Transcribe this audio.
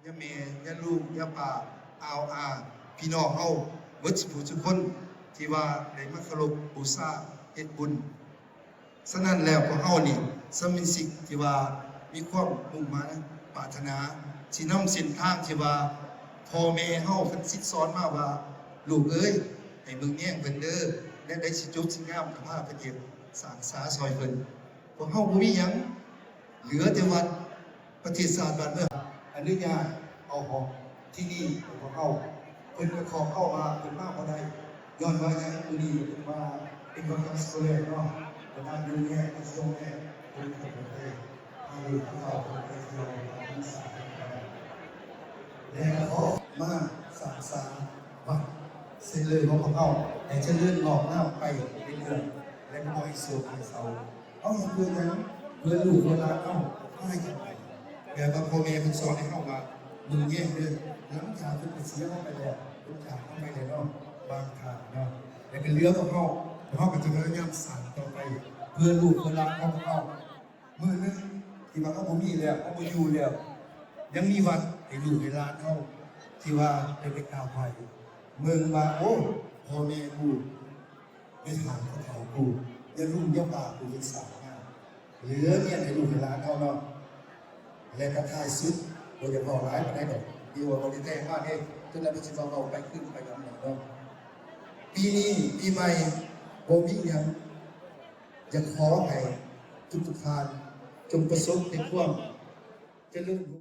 ຍາແມ່ ຍາລູກ ຍາປ້າ ອາວອາ ພີ່ນ້ອງເຮົາເບິດສູ່ຜູ້ສູ່ຄົນ ທີ່ວ່າໄດ້ມາເຄົາລົບບູຊາເຮັດບຸນ. ສະນັ້ນແລ້ວ ພວກເຮົານີ້ ສະມາຊິກທີ່ວ່າມີຄວາມມຸ່ງໝາຍປາດຖະໜາ ຊິນຳເສັ້ນທາງທີ່ວ່າພໍ່ແມ່ເຮົາເພິ່ນສິດສອນມາວ່າ ລູກເອີຍ ໃຫ້ເບິ່ງແຍງເພິ່ນເດີ ແນວໃດຊິຈົບຊິງາມກໍພາເພິ່ນເຮັດ ສ້າງສາຊ່ອຍເພິ່ນ. ພວກເຮົາບໍ່ມີຫຍັງ ເຫຼືອແຕ່ວັດ ປະເທດຊາດບ້ານເມືອງ ອະນຸຍາດເອົາຫ້ອງທີ່ນີ້ໃຫ້ພວກເຮົາ. ເພິ່ນກໍຂໍເຂົ້າມາ ເພິ່ນມາບໍ່ໄດ້ ຍ້ອນວ່າຫຍັງ? ມື້ນີ້ເພິ່ນວ່າເປັນວັນທຳສະເລີມເນາະ ບັນດາໂຮງຮຽນ ກະຊວງແພດ ເພິ່ນກໍບໍ່ໄດ້ພາລູກພາເຕົ້າເພິ່ນໄປທ່ຽວພັນສາກັນ ແລະ ກໍຂໍມາສ້າງສາວັດເຊເລີຂອງພວກເຮົາ ໃຫ້ຈະເລີນງອກງາມໄປເລື້ອຍໆ ແລະ ບໍ່ໃຫ້ໂສກໃຫ້ເສົ້າ. ເຮົາເຮັດເພື່ອຫຍັງ? ເພື່ອລູກເພື່ອຫຼານເຮົາ ພາກັນໄປ ແບບວ່າພໍ່ແມ່ເພິ່ນສອນໃຫ້ເຮົາວ່າ ເບິ່ງແຍງເດີ ຫຼັງຈາກເພິ່ນກະສຽນເຮົາໄປແລ້ວ ເພິ່ນຈາກເຮົາໄປແລ້ວເນາະ ບາງທ່ານເນາະ ແລະ ກະເຫຼືອພວກເຮົາ ພວກເຮົາກະຈະພະຍາຍາມສ້າງຕໍ່ໄປ ເພື່ອລູກເພື່ອຫຼານຂອງພວກເຮົາ. ມື້ໜຶ່ງທີ່ວ່າເຮົາບໍ່ມີແລ້ວ ເຮົາບໍ່ຢູ່ແລ້ວ ຍັງມີວັດໃຫ້ລູກໃຫ້ຫຼານເຮົາ ທີ່ວ່າໄດ້ໄປກາບໄຫວ້ ເບິ່ງວ່າ ໂອ້ ພໍ່ແມ່ກູ ແມ່ເຖົ້າພໍ່ເຖົ້າກູ ຍາລຸງຍາປ້າກູ ເພິ່ນສ້າງມາ ເຫຼືອວຽນໃຫ້ລູກໃຫ້ຫຼານເຮົາເນາະ. ແລະກະທ້າຍສຸດ ບໍ່ຢາກເວົ້າຫຼາຍປານໃດດອກ ທີ່ວ່າບໍ່ໄດ້ແຕ່ງມາເດ້ ຈົນວ່າເພິ່ນຊິມາເວົ້າໄປຄືນໄປນຳເນາະ. ປີນີ້ປີໃໝ່ບໍ່ມີຫຍັງ ຢາກຂໍໃຫ້ທຸກໆທ່ານ ຈົ່ງປະສົບແຕ່ຄວາມຈະເລີນຮຸ່ງ